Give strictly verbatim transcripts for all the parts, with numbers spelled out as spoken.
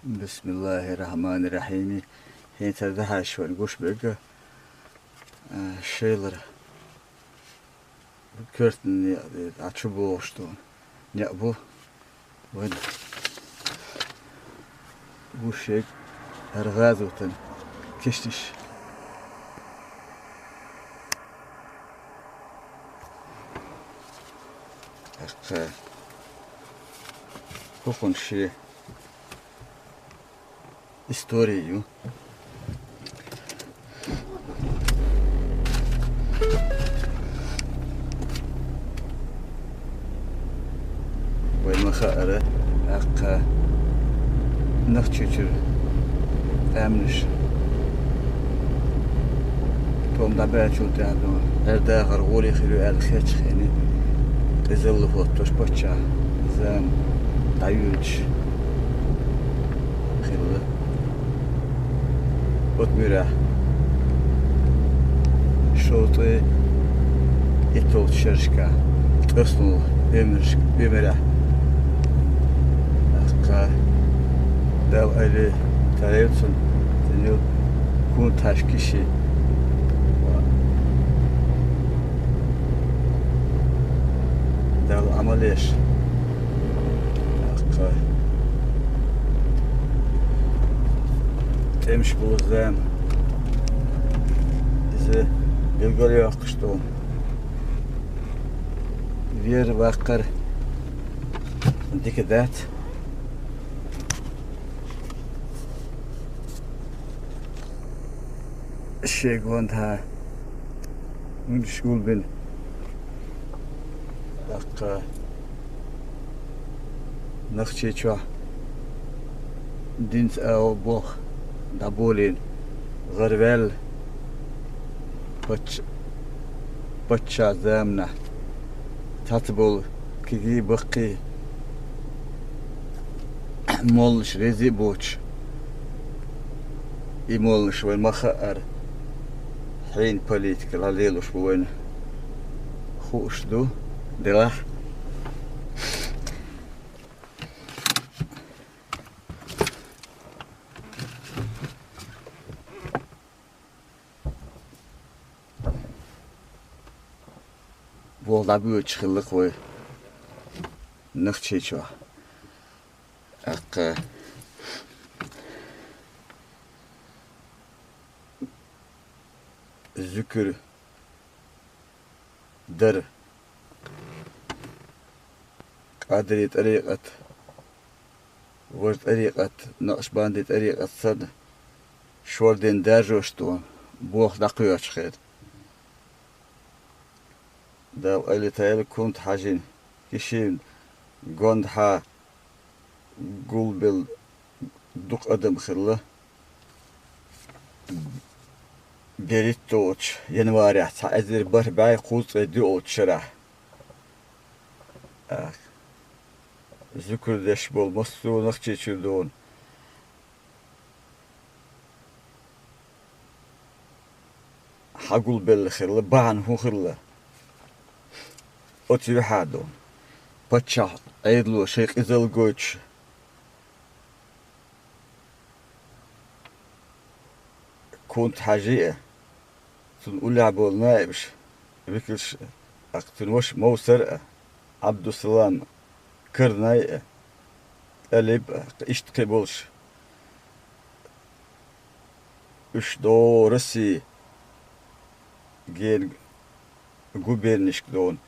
Бисмиллахир-рахманир-рахим. ХӀинца дахьаш ван гуш берг, а, шелара коьртана некъ дӀа чу богӀуш долу некъ бу. Вайн гуш ерг хӀара гӀазотан кешнаш. ТӀаккха хӀокхуьнан шен истори ю. Вай ма хаара, тӀаккха Нохчийчуьра къаьмнаш тхо-м дӀабаьллачул тӀаьхьа ду, хӀара дахар гӀоле хир ю аьлла хеташ хиъна, къизалла хӀоттош паччахь зама дӀайоьдуш хилла. Оцу муьрехь шовзткъе итталгӀачу шерашкахь тӀоьсналгӀа оьмарш-, оьмарехь, тӀаккха Дала Ӏели тайоцун, цӀена йолу Кунтхьажин Киши. Дала Ӏамал еш. ТӀаккха тӀемаш болу зама иза билгалйоккхуш ду. Вер ваккхар дика дац. Шен гонаха вуьнаш гулбина. ТӀаккха Нохчийчохь динца агӀо болх дӀаболийна гӀараваьлла пачча-, паччахьан заманахь цхьацца болу кегий, баккхий моллаш реза а боцуш, и моллаш вайн ма хаара, хьенан политика дӀалелош бу вайна хууш ду, делахь. Болх дӀабоьдуш хилла-кх вай Нохчийчохь. ТӀаккха зуькар дара. Къадри тӀарикъат, важа тӀарикъат, накъшбанди тӀарикъат санна, шордина даржош ду, болх дӀакхоьхьуш хир. Дала Ӏели тайла Кунтхьажин Кишин гонаха гулбелла дукха адам хилла. БерхӀитталгӀачу январехь цхьа эзар бархӀ бӀе кхузткъе диъалгӀачу шарахь. А, зуькар деш болу массо а Нохчийчуьра дуна. Хьагулбелла хилла, бахьана хӀун хилла? Оцу юьхьа ду. Паччахь Ӏедало шайн къизалла гойтуш, Кунтхьажи а, цунна уллехь болу наибаш, викалш а, тӀаккха цуьнан ваша Мовсар а, Ӏабдуссалам, Карнай а, ТӀалиб а, иштта кхин болуш. Уьш догӀу Россин гена губернашка дуна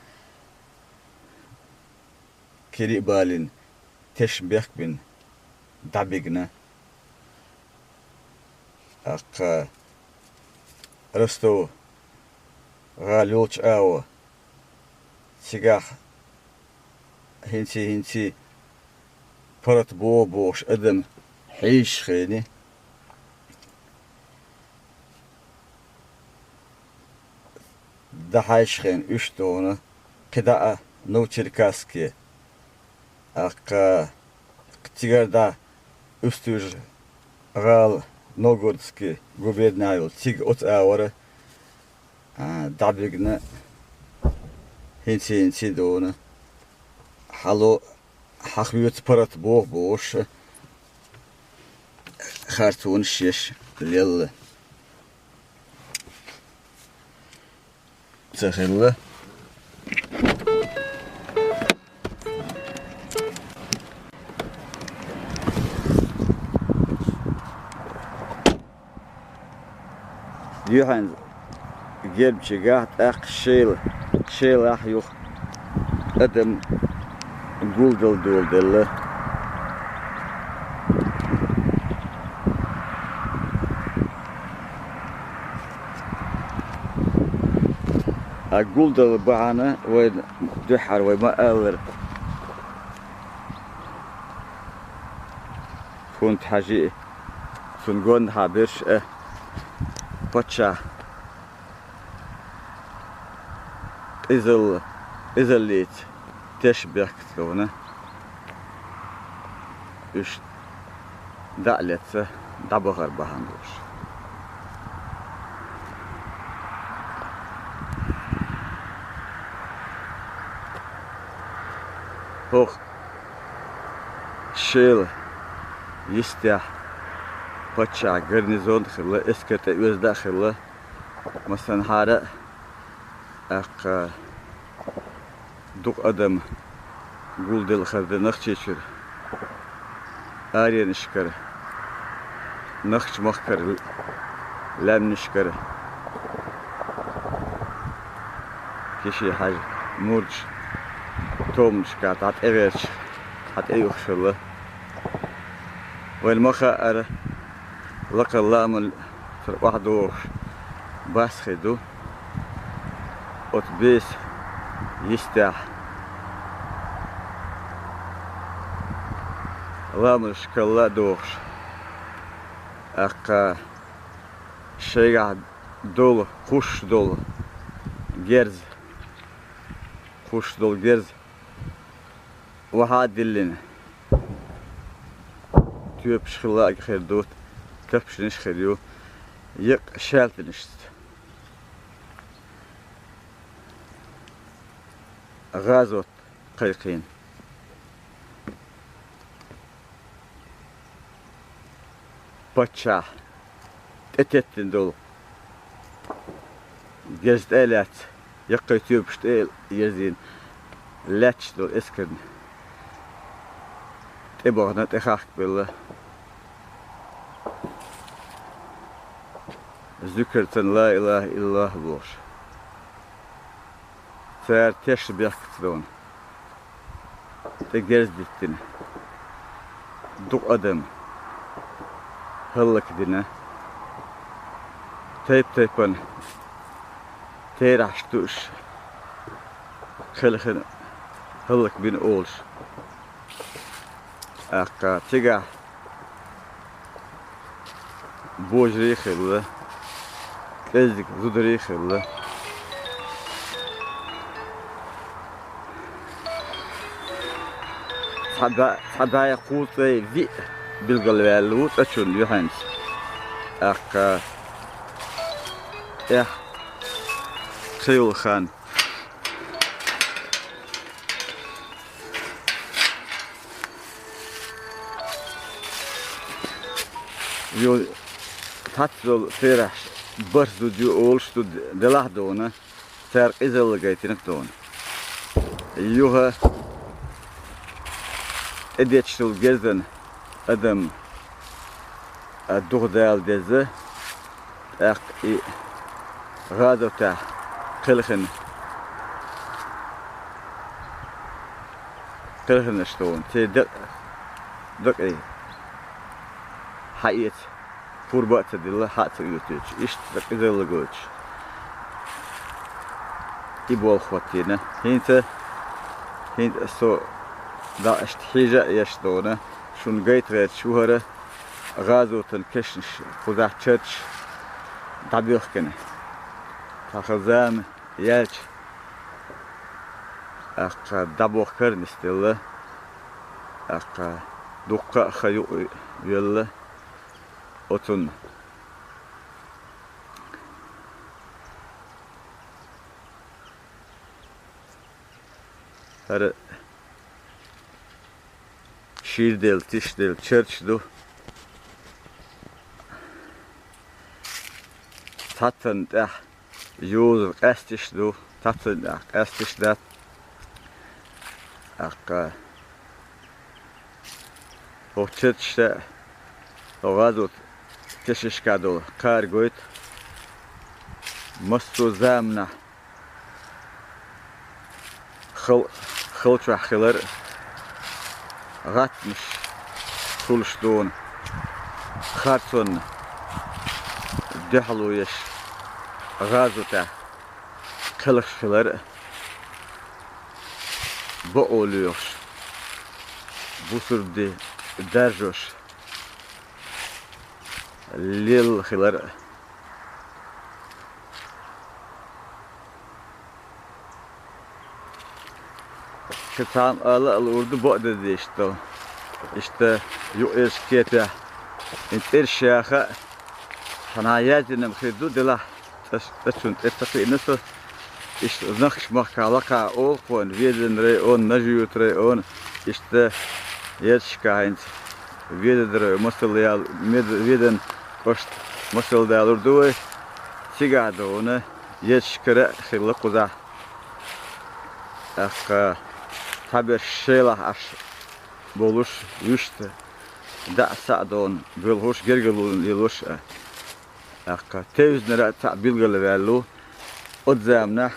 кири а балийна, тешнабехк бина, дӀабигна. ТӀаккха Ростов гӀала йолчу агӀор, цигахь хӀинций-хӀинций паргӀат богӀу бохуш адам хьийзаш хиъна, дӀахьаьжча хиъна уьш дуна, кхидӀа а Новочеркасске, тӀаккха цигара дӀа Усть-Уж-гӀала, Новгородский губернехь йолу, цига оцу агӀора, а, дӀабигна, хӀинций-хӀинций дуна, хьало, хьахоьцу паргӀат богӀу бохуш, харцонаш еш лелла. Ца хилла. Юьхьанца герб чигахь тӀаккха шел-, шелахь юха адам гулдала доладелла. А гулдала бахьана вай дуьххьара вай ма аллара, хӀунда хьажи, цунна гонахьа берш а паччахь къизал-, къизаллица теш бехкаца вана. Уьш дӀа а лаьцна, дӀабахар бахьана долуш. ХӀокху шела йистехь паччахь гарнизон а хилла, эскар тӀеоьзда а хилла, массанхьара а, тӀаккха дукха адам гулделла хаза Нохчийчуьра, аренашкара, нохчийн махкара, лаьмнашкара, Киши-Хьаьжа, мурдаш, томанашкахь дӀа тӀегӀерташ, дӀа тӀеюхуш хилла. Вайна ма хаъара, лакхара ламал цара охьадогӀуш басхий ду. Оцу беса йистехь ламалш калла а дохуш, тӀаккха шайгахь долу, кхуссуш долу герз, кхуссуш долу герз охьа а диллина, тоьпаш хилла а хир ду, тапшанаш а хир ю, еккъа шаьлтанашца. ГӀазот кхайкхийна. Паччахь тӀететтина долу герз тӀе а лаьцна, яккхий тоьпаш тӀе а ерзийна, лаьтташ долу эскарна тӀебахана, тӀехахкабелла, зуькарца ла илахӀа иллаллахӀ бохуш. Цара тешна бехкаца дона, тӀе герз диттина, дукха адам хӀаллакдина, тайп-тайпана терахьаш ду уьш, кхелхина хӀаллакбина олуш. ТӀаккха цигахь божарий а хилла, кӀеззиг зударий а хилла. Цхьа бӀе-, цхьа бӀе кхузткъе виъ билгалваьлла ву цӀа чунна юьхьанца. ТӀаккха тӀехь кхин йолу хан Йо, цхьацца йолу терахьаш бархӀ зуда ю олуш, зуда делахь а дона, цара къизалла гайтина а дона. Юха тӀедетташ долу герзан адам а духадала деза, тӀаккха и гӀазотехь кхелхина, кхелхинарш дона, церан декъ-, декъий хьаэца, пурба а ца дилла, хьа а ца оьцуьйтуш, иштта декъий къизалла гойтуш, и болх хӀоттийна. ХӀинца, хӀинца со дӀа иштта хьийжа а еш дона, шуна гайта гӀерташ ву хӀара гӀазотан кешнаш, кхузахь чарташ дӀабоьхкина. Цхьа хаза зама яьлча, тӀаккха дӀабохкар нисделла, тӀаккха дуккха а хан юкъа велла оцунна. ХӀара шийрделла, тишделла чарташ ду. Цхьаццанна тӀехь юзур къаьсташ ду, цхьаццанна тӀехь къаьсташ дац. ТӀаккха хӀокху черташца а, хӀокху гӀазот тешнашкахь долу кхара гойту массо а заманахь хал-, хала чохь хилар а, гӀаттамаш хуьлуш дуьйна харцонна дуьхьало еш, гӀазотехь кхелхаш хилар а, бакъо лоьхуш, бусурба дин даржош лелла хилар а. Кхин цхьа а ала а луур ду бакъдерг дийшча долу. Иштта юкъерчу кепехь и цӀераш яха а, цхьана яздина-м хир ду, делахь цӀа-, цӀа чунна тӀе ца кхиъна со. Иштта Нохч-махкахь лакхахь олу кхунна, Веданан район, Нажи-Юьртан район, иштта ярташкахь хӀинца Веданан район, масала ял-, Мед-, Веданан кӀошта масала далур ду вай. Цигахь дуьйна ярташкара а хилла кхузахь. ТӀаккха цхьаберш Шелахь Ӏаш болуш, вуьшта дӀа а, схьа а дуьйна, боьлхуш, гергарло лелош а. ТӀаккха тевзинарг а цхьаъ билгалваьлла ву оцу заманахь.